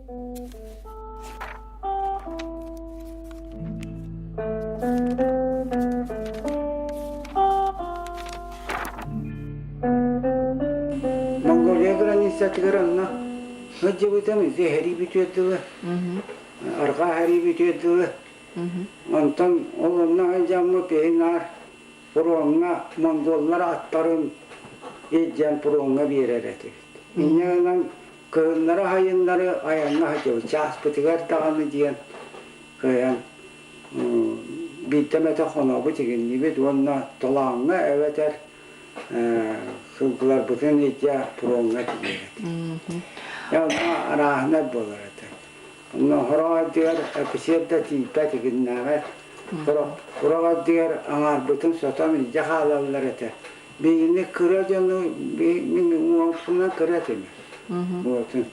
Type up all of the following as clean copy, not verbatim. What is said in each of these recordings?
Монголия границатыгар онно сылдьыбытым, ити сэрии бүтүөр дылы, арҕаа сэрии бүтүөр дылы. Онтон ол онно сылдьаммыт киһи наар пуроҥҥа монголлар аттарын илдьэн пуроҥҥа биэрэр этибит. Инньэ гынан кыһыннары-сайыннары айаҥҥа сылдьабыт. Чааспытыгар даҕаны диэн кыайан биирдэ эмэтэ хонобут игиннибит уонна толооҥҥо эбэтэр сылгыларбытын илдьэ пуроҥҥа тиийэр этибит. Онно арааһынай буолар этэ. Онно сорох ардыгар эписиэр да тиийбэт игиннээбэт. Сорох ардыгар аҥаарбытын сотон илдьэ хаалаллар этэ. Биһигини кыра дьону мин уҥуохпунан кыра этим. Буотун.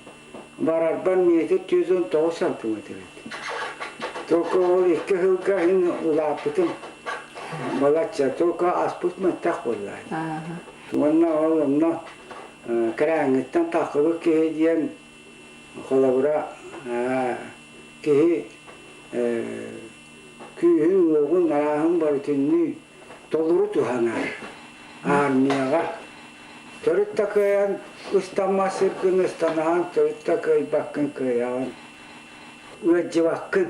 Барарбар метр 419 сантиметр эбит. Только ол икки сылга иһин улааппытым. Балачча только аспыт мөлтөх буолла. Уонна ол онно кэрээҥҥиттэн таххыбыт киһи диэн холобура киһи күүһүн-уоҕун арааһын барытынныы толору туһанар армияҕа төрүт да кыайан ыстаммат сиргин ыстанаҕын төрүт да кыайбаккын кыайаҕын ыалдьыбаккын.